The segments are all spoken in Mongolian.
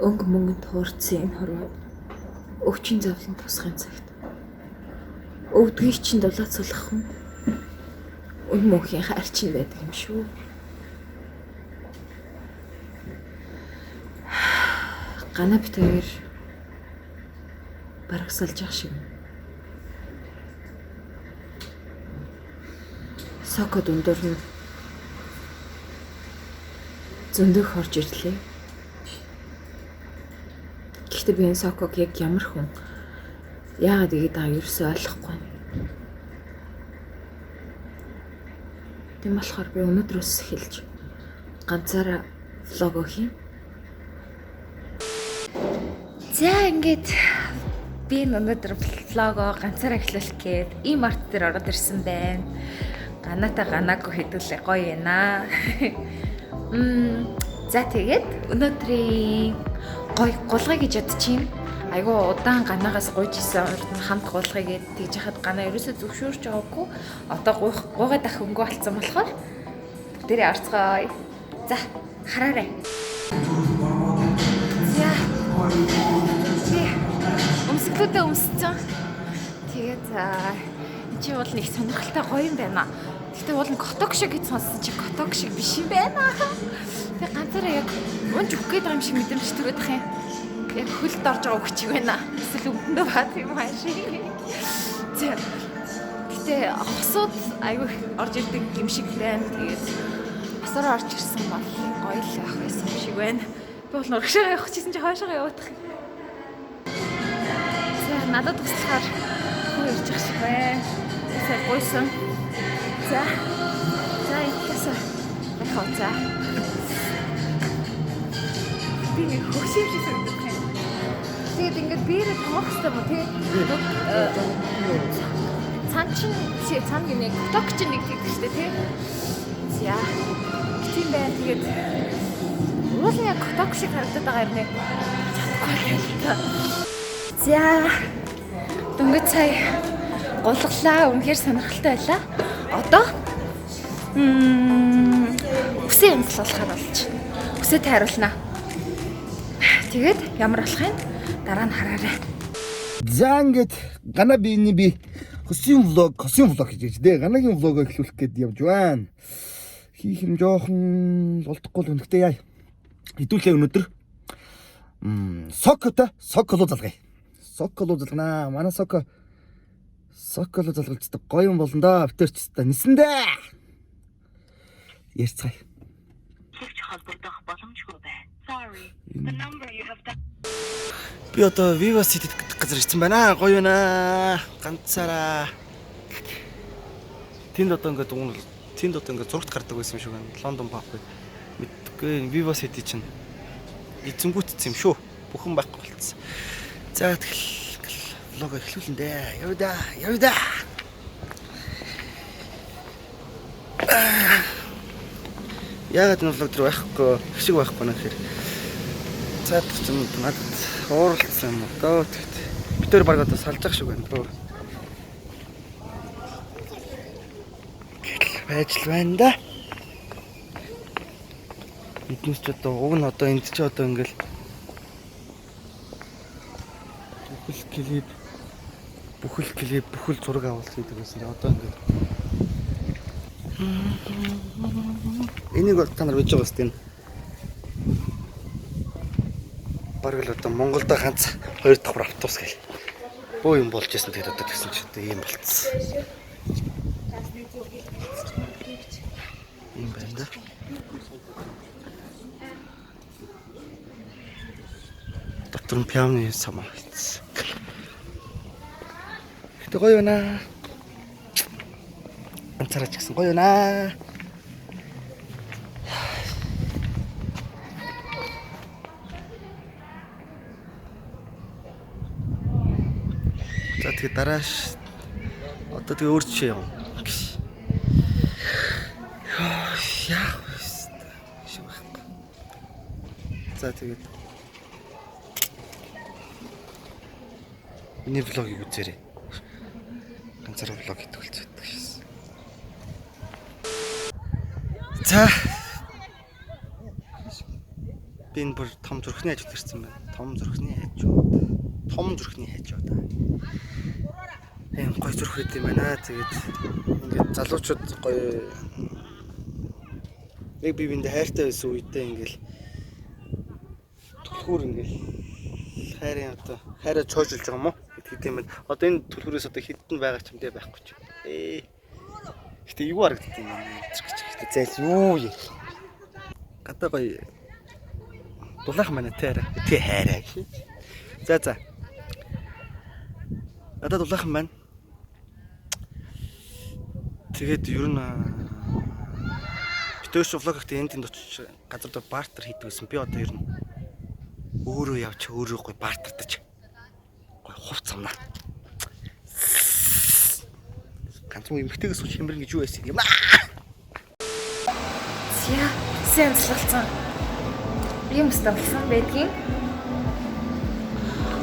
Өнгө мөнгөнд хуурдсан энэ хорвоо өвчин зовлон тусахын цагт өвдгийг чинь дулаацуулах хүн үн мөнхийн хайр чинь байдаг юм шүү. Гана бит хоёр барагсалж ах шиг. Соко дундуур нь зөндөх орж ирлээ. Гэхдээ би энэ Соког яг ямар хүн яагаад игээд байгааг ерөөсөө ойлгохгүй. Тийм болохоор би өнөөдрөөс эхэлж ганцаараа влого хийн. За ингээд би өнөөдөр влого ганцаараа эхлүүлэх гээд ийм арт дээр ороод ирсэн байна. Ганаата ганаагүй хэдүүлээ гоё юм аа. За тэгээд өнөөдрийн гоё гулгая гэж бодчихин. Айгуу удаан ганаагаас гуйж исэн урд нь хамт гулгая гэд тэгж хахад ганаа ерөөсөө зөвшөөрч байгаагүй. Одоо гуйгаад ах хөнгөө болцсон болохоор бүгдээрээ орцгоё. За хараарай. За би өмсгөлүүдээ өмссөн. Тэгээд за энэ чи бол нэг сонирхолтой гоё юм байна. Гэхдээ уул нь коток шиг гэж сонссон чи коток шиг биш юм байна. Тэгээ ганцаараа яг унж өгөх гээд байгаа юм шиг мэдрэмж төрөөд ах юм. Яг хөлд орж байгаа өгч байна. Эсвэл өвдөндөө баа тийм хаашаа. За. Гэтэ хосууд айгүй их орж ирдэг юм шиг байна. Тэгээд хосороо орж ирсэн бол гоё л байх байсан юм шиг байна. Би бол урагшаа явах гэсэн чи хойшоо явах юм. За надад туслахаар хүү ирж ах шиг байна. Сая гуйсан. За. За ихээсээ байх уу за. Би нэг хөгшин шиг санагдах юм. Тэгээд ингээд биерээ томох хэрэгтэй юм уу тий? Цан чин чи цан гинэ ток чин нэг тэгдэг штэ тий? За. Тийм байна. Тэгээд уул нь яг ток шиг харагдаад байгаа юм нэ. Чадахгүй л та. За. Дөнгөж сая гулгалаа. Үнэхээр сонирхолтой байлаа. Одоо үсээ янзлуулахаар болж. Үсээ тайруулнаа. Тэгээд ямар болох юм дараа нь хараарай. За ингээд гана биений би хосын влог хийж дээ. Ганагийн влогоо эхлүүлэх гээд явж байна. Хийх юм жоохон болдохгүй л үнэхтэй яа. Хэдүүлээ өнөөдөр сокотой соколоо залгая. Соколоо залганаа. Манай соко соколоо залгалцдаг гоё юм болно да. Битэрч та нисэндээ. Ярьцгаая. Хөгж холбогдох боломжгүй байна. Sorry. The number you have dialed Би одоо Viva City гэдэг газар ирсэн байна. Гоё байна. Ганцаараа. Тэнд одоо ингээд уун тэнд одоо ингээд зурагт гардаг байсан юм шиг байна. Лондон паб гэдэг. Мэдгүй Viva City чинь эзэнгүүтсэн юм шүү. Бүхэн байхгүй болцсон. За тэгэл влог эхлүүлэн дээ. Явъя да. Явъя да. Яагаад энэ влог дээр байхгүй, их шиг байхгүй нэ гэхээр цаадах ч юм надад ууралцсан юм одоо тэгт. Бид тэр баг одоо салж ах шиг байна дөө. Гэтэл байж л байна да. Биднес ч одоо уг нь одоо энд чи одоо ингээл бүхэл клип, бүхэл зураг авалт хийдэг байсан. Одоо ингээд энийг бол та нар мэдж байгаа үстэй. Бараг л одоо Монголд ганц хоёр давхар автобус гэл. Бөө юм болж исэн тэгээд одоо тэгсэн чи одоо ийм болцсон. Ийм байна да. Дотор нь пианы сам авчихсан. Гэтэ гоё байна. Ганцаараа ч гэсэн гоё байна. За тэгээ дараа одоо тэгээ өөр жишээ юм. Яах вэ? Шиг байхгүй. За тэгээд миний влогийг үзээрэй. Ганцаараа влог хийдэг болцоод шээс. За Би энэ бүр том зүрхний хажууд ирсэн байна. Том зүрхний хажууд. Том зүрхний хажууд. Ийм гоё зүрх байт юм байна. Тэгээд ингээд залуучууд гоё яг би биэндээ хайртай байсан үедээ ингээл түлхүүр ингээл хайрын одоо хайраа цоожулж байгаа юм уу гэдэг юм байна. Одоо энэ түлхүүрээс одоо хэдэн байгаа ч юм дээ байхгүй ч. Гэтэ юу харагддаг юм бэ? Гэтэ зайл юу ярих юм. Гадаа гоё дулаахан байна те арай. Тэ хайраа гэх. За за. Гадаа дулаахан байна. Тэгээд ер нь битүүш vlog гэхдээ энд тэнд очиж газар дээр бартер хийдэг байсан. Би одоо ер нь өөрөө явж өөрөө гоё бартертаж гоё хувц амнаа. Ганцхан эмхтэйгээс сууч хэмрэн гэж юу байсан юм аа. За, сайн цэцэлсэн. Ийм өстө болсон байдгийн.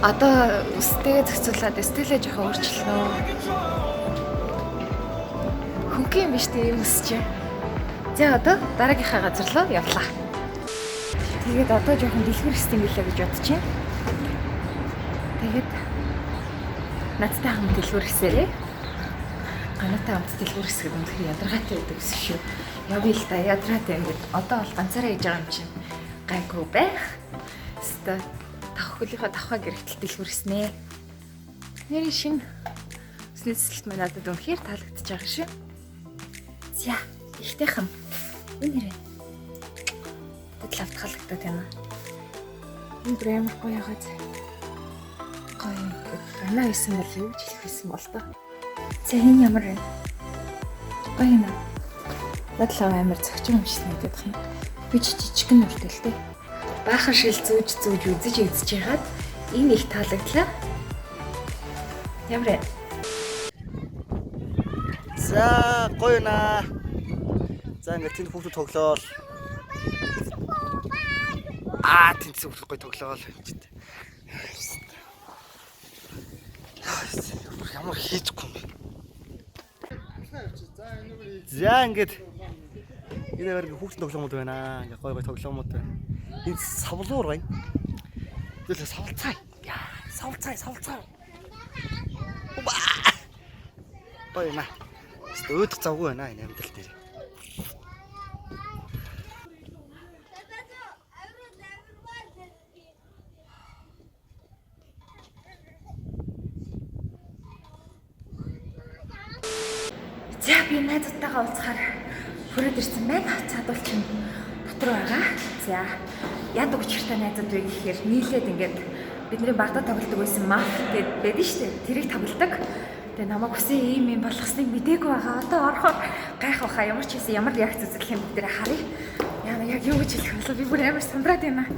Одоо үстэйгээ зохицуулаад стилээ жоохон өөрчилнө. Хөнгөн юм биш үү ийм үс чинь. За одоо дараагийнхаа газар руу явлаа. Тэгээд одоо жоохон дэлгүүр хийсэн юм билээ гэж бодож байна. Тэгээд надтай хамт дэлгүүр хийсээрэй. Ганатай хамт дэлгүүр хийсгээд үнэхээр ядаргаатай байдаг гэсэн шүү. Явъя л да, ядраатай ингээд одоо бол ганцаараа хийж байгаа юм чинь гайгүй байх. Өстө давх хөлийнхөө давхаа гэрэгтэл дэлгүүр хийснэ. Нэрийн шинэ үсний цэцэлт маань надад үнэхээр таалагдчихж байгаа шүү. За, ихтэйхэн. Энэ нэрээ. Тэд лавтгалагдаад байна. Энэ бүр амар гоё ягааз. Гоё юм. Ганаа байсан бол юу ч хэлэх байсан бол тоо. За энэ ямар вэ? Гоё юм аа. Надад л амар зөгч юм шиг санагдах юм. Би ч жижигхэн нүртэй л дээ. Баахан шил зүүж зүүж үзэж үзэж яхад энэ их таалагдлаа. Ямар вэ? За гоё наа. За ингээд тэнд хүүхдүүд тоглоол. Аа тэнд хүүхдүүд гоё тоглоол. Ямар хийчихгүй юм бэ? За ингээд энэ аваар хүүхдийн тоглоомууд байна. Ингээд гоё гоё тоглоомууд байна. Энэ савлуур байна. Тэгэл савлцай. Яа, савлцай, савлцай. Гоё наа. Өөдөх завгүй байна энэ амьдрал дээр. За би найзуудтайгаа уулзахаар хүрээд ирсэн байна. Цаадуул чинь дотор байгаа. За яадаг учиртай найзууд вэ гэхээр нийлээд ингээд бидний багтаа тоглодог байсан маф гэд байдаг шүү дээ. Тэрийг тоглодог. Тэгээ намайг хүсэн ийм юм болгосныг мдээгүй байгаа. Одоо орохоор гайх баха. Ямар ч хийсэн ямар реакц үзүүлэх юм бүгдээрээ харъя. Яна яг юу гэж хэлэх вэ? Би бүр амар сандраад байна.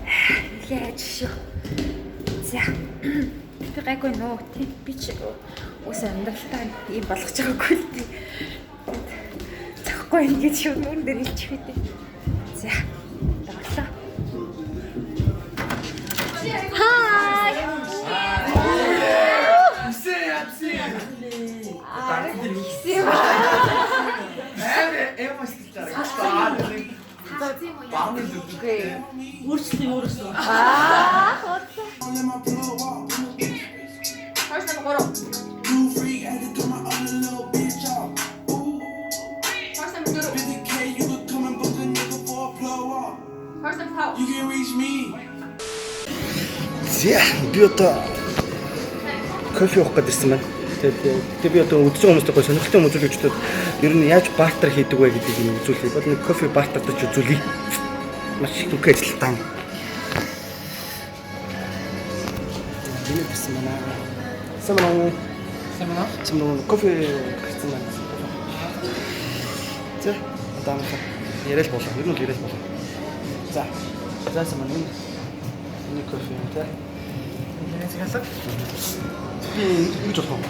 Нилээ аж шүү. За. Би гайгүй нөө. Тий би ч ус амьдралтаа ийм болгож байгаагүй л тий. Захгүй ингэж шууд нүрэн дээр илчих үү тий. За. Орлоо. Хай. You can reach me. За би одоо кофе уух гээд ирсэн байна. Тэгээд би одоо үзэж байгаа хүмүүстээ гоё сонирхолтой юм үзүүлэх гэж бодоод ер нь яаж бартер хийдэг вэ гэдгийг юм үзүүлье. Бол нэг кофе бартертаж үзүүлье. Маш их үгүй ажилтан. Би ирсэн байна. Самаа. Самаа. Самаа кофе гэсэн байна. За одоо амархан яриад болоо. Ер нь бол яриад болоо. За. За самаа энэ энэ кофе юм те. Би ингэж болох уу?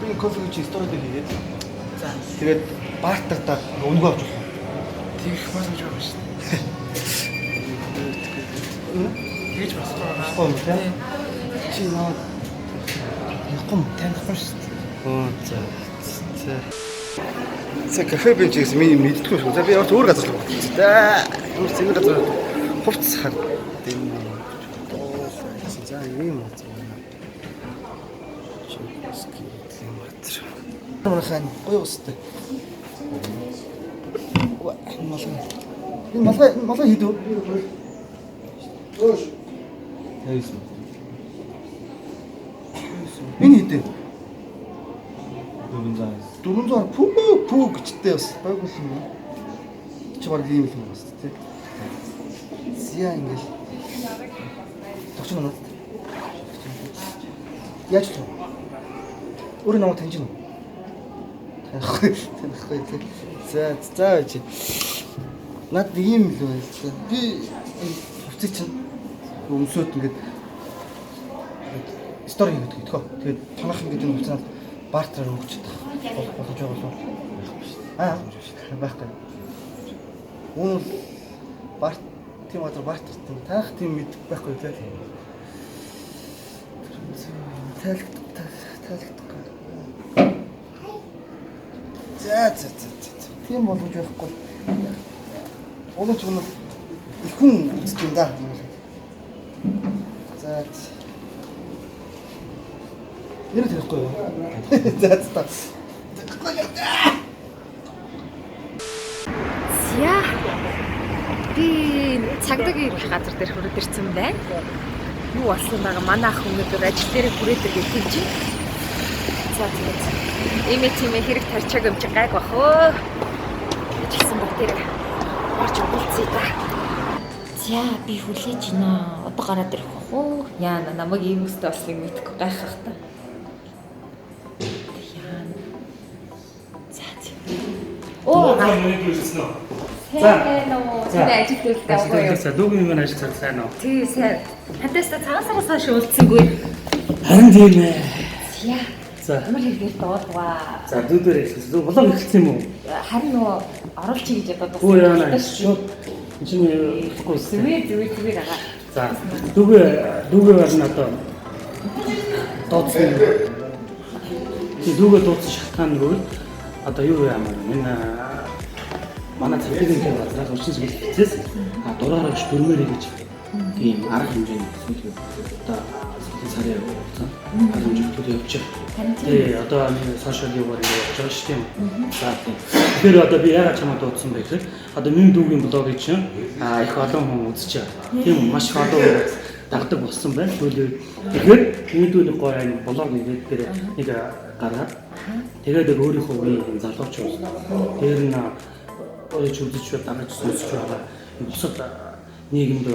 Би энэ кофег чи story дээр хийгээд. За. Тэгээд бартертаа өнгө авч болох уу? Тэгэх боломж байгаа шүү дээ. Тэгэж болохгүй байгаа. Болохгүй юм те. Чи наа танихгүй юм. Танихгүй шүү дээ. Оо за. За. За кафе бенч гэсэн миний мэддэггүй шүү. За би явж өөр газар руу болчихсон. За. Ямар зэний газар хувцас хар. Энэ за ийм газар байна. Чипски гэдэг газар. Манайхан гоё устай. Малгай. Энэ малгай хэд вэ? 59. Энэ хэд вэ? 400. 400 пүү пүү гэжтэй бас байгуул юм уу? Чи баг ийм л юм бас тий. Зя ингээл. Тогч надад. Яаж вэ? Өөрөө намайг таньж гэнэ үү? Танихгүй тий. За за чи. Над нэг юм л байна л да. Би энэ хувцсыг чинь өмсөөд ингээд стори хийгээд өгдөгөө. Тэгээд танах ингээд энэ хувцснаад бартераар өгч чадах боломж байгаа болов уу? Аа байхгүй. Үүн бол барт тийм газар бартертай. Таах тийм мэд байхгүй тий. Тайлагдах. За за за за. Тийм боломж байхгүй. Улаач өнөө их хүн үздэг юм да. За. Нэр танихгүй юу? За за. За. Би цагдаагийн ирэх газар дээр хүрээд ирсэн байна. Юу болсон байгаа манай ах өнөөдөр ажил дээр хүрээд ирэх юм чинь. За тэгээд ийм тийм хэрэг тарчааг юм чи гайг бах өө. Гэж хэлсэн бүгдээрээ орж уулзъя да. За би хүлээж байна. Одоо гараад ирэх бах уу? Яана намайг ийм өстэй болсныг мэдэхгүй гайхах та. Яана. За за. Оо ирсэн үү? За. За ажил төлөлтэй байгаа юу? За дүүгийн минь ажил цар сайн уу? Тий сайн. Хатаас та цагаан сараас хойш уулзсангүй. Харин тийм ээ. За. За. Ямар хэрэгээр дуулваа. За дүүдээр эхэлсэн. Дүү блог эхэлсэн юм уу? Харин нөгөө оруулчих гэж бодоод Үгүй яана. Шууд энэ чинь болохгүй үстэй. Зүгээр зүгээр байгаа. За дүүгээ барна одоо дуудсан. Тий дүүгээ дуудсан шалтгаан нь одоо юу яамаар энэ манай цагдаагийн газраас орчин сэргийлэх процесс дураараа биш дүрмээрээ гэж тийм арга хэмжээний сүүлийн одоо сүүлийн сарын хугацаанд арга хэмжээтэй явж байгаа. Тий одоо нэг сошиал юугаар ингэ явж байгаа шүү дээ. За тийм. Тэгэхээр одоо би яагаад чамайг дуудсан бэ гэхээр одоо минь дүүгийн блогийг чинь их олон хүн үзэж байгаа. Тийм үү маш их олон хүн дагдаг болсон байна. Сүүлийн тэгэхээр минь дүүний гоё юм блог нэгээд дээр нэг гаргаад тэгээд өөрийнхөө үеийн залуучууд дээр нь өөрөж үзэж дагаж сонсож байгаа бусад нийгэмд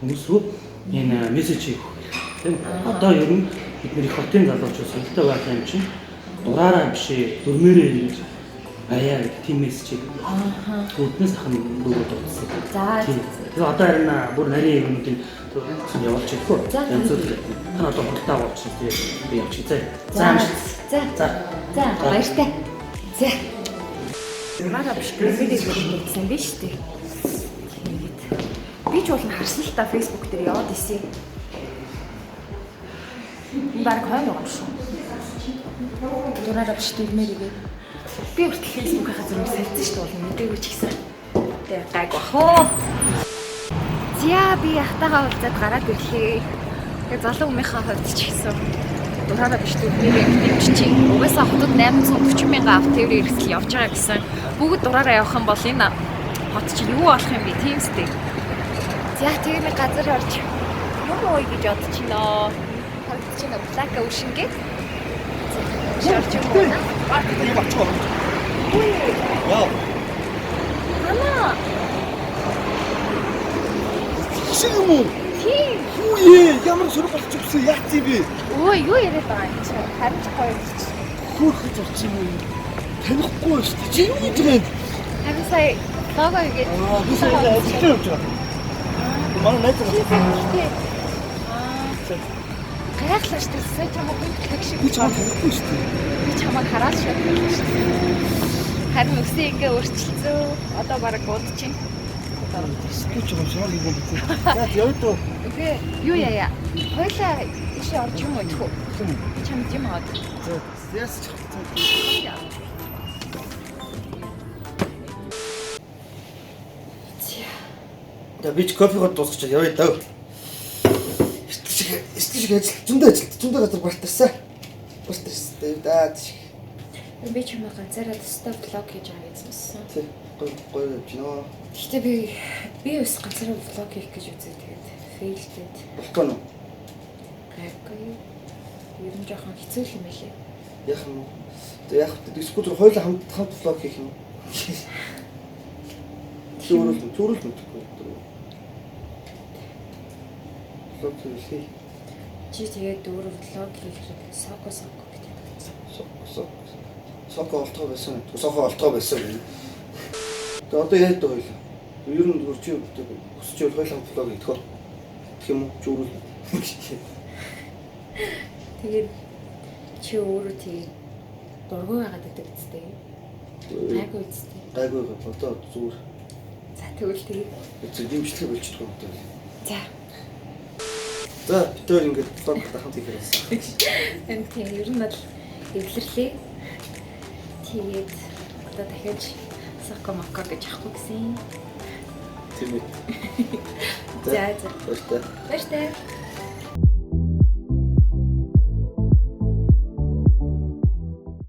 хүмүүс рүү энэ мессеж өгөх. Тийм одоо ер нь бид нэр их хотын залуучууд соёлтой байх юм чинь дураараа биш дүрмээрээ ингэж баяа гэх тийм мессежийг үүднээс ах нь дүүгээ дуудсан. За. Тэгээ одоо харин бүр нарийн юмнуудыг явуулж ирэхгүй. Янз бүр. Та одоо хурдтай болчихсон тэгээ би явчих. За. За. За. За баяртай. За. Дураараа биш дүрмээрээ гэж дуудсан биш үү? Тэгээд би ч бол харсан л та Facebook дээр яваад исэн. Энэ баг хойно байгаа юм шүү. Дураараа биш дүрмээрээ гээд би хүртэл Facebook-ийнхаа зургийг солилцсон шүү дээ. Мэдээгүй ч гэсэн. Тэгээ гайг бах уу. За би ахтайгаа уулзаад гараад ирлээ. Тэгээ залуу хүмүүнийхээ хувьд ч гэсэн дураараа биш дүрмээрээ дэмжиж чинь. Угаасаа хотод 840 мянган авто тээврийн хэрэгсэл явж байгаа гэсэн. Бүгд дураараа явах юм бол энэ хот чинь юу болох юм бэ? Тийм үстэй. За тэгээ нэг газар орж юм уу гэж бодчихноо. Харагдчихна Black Ocean гээд. Орж юм уу? Юм авчих уу? Яа. Ана. Шиг юм уу? Тийм. Хүүе, ямар сөрөг болчихсон яац юм бэ? Өө юу яриад байгаа юм чи? Харин ч гоё юм чи. Хөөхөж орчих юм уу? Танихгүй шүү дээ. Чи юу гэж байна? Харин сая лого хийгээд Аа, би сая ажиллаж явж байгаа. Манай найз Тийм. Аа. Гайхлаа шүү дээ. Сая чамайг хүндлэх шиг. Би чамайг танихгүй шүү дээ. Би чамайг хараад шууд байлаа шүү дээ. Харин өсөө ингээ өөрчлөлтөө. Одоо бараг удчихин. Би ч юм шиг юм бэ. За явъя дөө. Үгүй юу яа. Хоёлаа ишээ орж юм уу тэхүү? Би чамд юм аваад. За яас ч хавцаа. За. За би ч кофегоо дуусгачаад явъя даа. Эртэл шиг ажил зөндөө ажил зөндөө газар бартарсан. Бартарсан даа тийш. Би ч юм ганцаараа тусдаа vlog хийж байгаа гэж сонссон. Тий. Гоё гоё явж гинөө. Гэхдээ би бас ганцаараа vlog хийх гэж үзээ тэгээд fail дээд. Болохгүй нүү? Гайгүй. Ер нь жоохон хэцүү юм байлээ. Яах юм бэ? Тэгээ яах вэ? Эсвэл зүгээр хоёулаа хамт vlog хийх юм уу? Зүрүүл мэдэхгүй. Vlog хийх. Чи тэгээд өөрөө vlog хийх хэрэг соко гэдэг. Соко олтгоо байсан. Соко олтгоо байсан гэнэ. Тэгээ одоо яаж даа хоёлаа? Ер нь зүгээр чи хүсэж байвал хоёулаа хамт vlog хийх үү? Тэгэх юм уу? Зүрүүл. Тэгээд чи өөрөө тэгээд дургүй байгаад байдаг үстэй. Гайгүй үстэй. Гайгүй одоо зүгээр. За тэгвэл тэгээд дэмжлэгээ болчихдог юм даа. За. За бид хоёр ингээд vlog хамт хийхээр болсон. Энэ тийм ер нь бол эвлэрлээ. Тэгээд одоо дахиад соко моко гэж авахгүй гэсэн. Тийм ээ. За за. Баяртай. Баяртай.